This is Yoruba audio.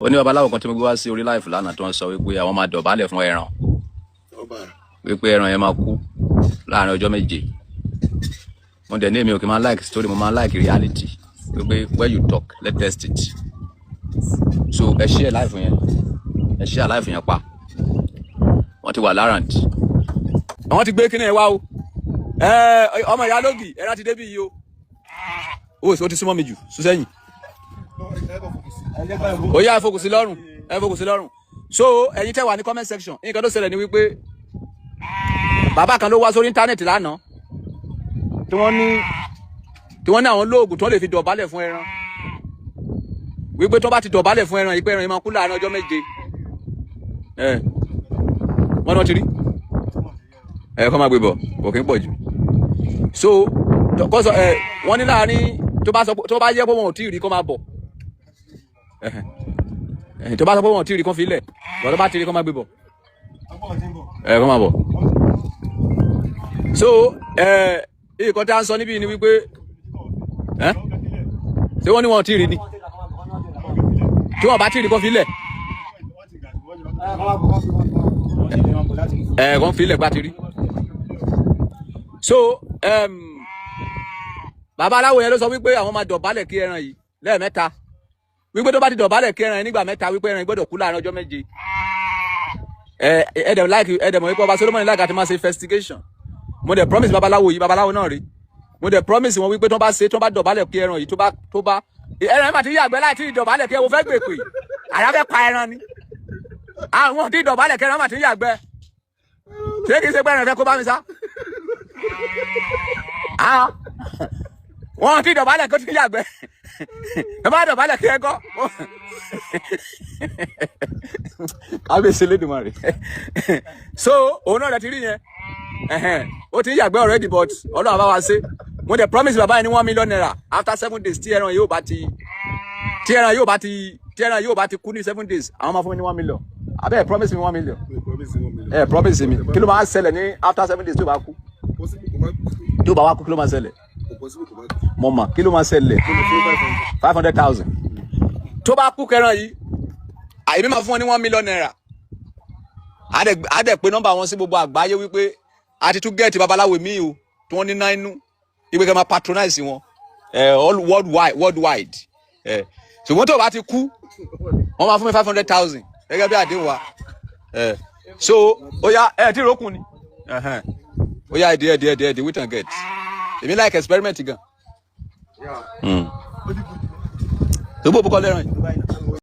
Ó ní babaláwo kan tí mo gbé wá sí orí live lánàá tó ń sọ wípé àwọn máa dọ̀bálẹ̀ fún ẹran, wípé ẹran yẹn máa kú láàrin ọjọ́ 7. Mo dẹ̀ ní èmi ò kí máa like story, mo máa like reality, wípé when you talk, let test it. So ẹ share live yẹn, ẹ share live yẹn pa. Wọ́n ti wà láràǹdì, àwọn ti gbé kíní ẹ wá o. Ẹ ọmọ ìyá lógì, ẹran ti débi yìí o. Ó ti súnmọ́ mi jù, sún sẹ́yìn. Ó yá, ẹ fokùn sí lọ́rùn, ẹ fokùn sí lọ́rùn. So ẹ̀yin tẹ́ wà ní comment section, nǹkan tó ṣẹlẹ̀ ni wípé bàbá kan ló wá sórí íńtánẹ́ẹ̀tì lánàá tí wọ́n ní àwọn lóògùn tí wọ́n lè fi dọ̀bálẹ̀ fún ẹran, wípé tó bá ti dọ̀bálẹ̀ fún ẹran yìí, pé ẹran yìí máa kú láàrin ọjọ́ 7. Ẹ wọ́n náà ti rí ẹ kọ́ máa gbé bọ̀, kò kí ń pọ̀ jù. So kọ́ sọ ẹ, wọ́n ní láàrin tó bá sọ, tó bá yẹ pé wọn ò tí ì rí, kó máa bọ̀. Tó bá sọ pé wọn ò tí ì rí, kó fi lẹ̀ bọ̀. Tó bá ti rí, kó máa gbé bọ̀, ẹ kó máa bọ̀. So nǹkan tí a ń sọ níbí ni wípé ẹ ṣé wọ́n ní wọn ò tí ì rí ni? Tí wọ́n bá tí ì rí, kó fi lẹ̀, ẹ kó fi lẹ̀ gbá ti rí. So babaláwo yẹn ló sọ wípé àwọn máa dọ̀bálẹ̀ kí ẹran yìí lẹ́ẹ̀mẹ́ta, wípé tó bá ti dọ̀bálẹ̀ kí ẹran yìí nígbà 3, wípé ẹran yìí gbọ́dọ̀ kú láàrin ọjọ́ 7. Ẹ ẹ dẹ̀ like, ẹ dẹ̀ mọ̀ wípé ọba Solomoni like àti máa ṣe investigation. Mo dẹ̀ promise babaláwo yìí, babaláwo náà rí, mo dẹ̀ promise wọn wípé tó bá ṣe, tó bá dọ̀bálẹ̀ kí ẹran yìí, tó bá ẹran yìí máa ti yàgbẹ́ láì tí ì dọ̀bálẹ̀ kí ẹ wo fẹ́ gbèpè, àyà fẹ́ pa ẹran ni. Àwọn tí ì dọ̀bálẹ̀ kí ẹran máa ti yàgbẹ́, ṣé kìí ṣe pé ẹran fẹ́ kó bá mi sá? Wọn ti dọ̀bálẹ̀ kó ti yàgbẹ́, ẹ bá dọ̀bálẹ̀ kí ẹ kọ́. Kábíyèsí Elédùmarè. So òun náà rẹ ti rí yẹn, ó ti ń yàgbẹ́ already, but Ọlọ́run bá wa ṣe. Mo dẹ̀ promise bàbá yẹn ní ₦1 million after 7 days. Tí ẹran yóò bá ti kú ní 7 days, àwọn máa fún mi ní 1 million. Abẹ́ ẹ̀ promise mi 1 million, ẹ promise mi. Kí ló máa ṣẹlẹ̀ ní after 7 days tó bá kú? Tó bá wá kú, kí ló máa ṣẹlẹ̀? Mo mọ̀ kí ló máa ṣẹlẹ̀. 500,000. Tó bá kú kẹran yìí, àyèmí máa fún wọn ní ₦1 million. Á dẹ̀ pé nọ́mbà wọn sí gbogbo àgbáyé wípé a ti tún get babaláwo míì o tí wọ́n ní náà inú ìwé kẹ́ máa patronize wọn all worldwide, worldwide. Ṣùgbọ́n tó bá ti kú, wọ́n máa fún mi 500,000 gẹ́gẹ́ bí àdéhùn wa. So ó yá, ẹ tí ìrókùn ni. Ó yá, ẹ̀dí ẹ̀dí ẹ̀dí ẹ̀dí, wait and get. Èmi like experiment gan. Tó bó bukọ lẹ́ràn yìí.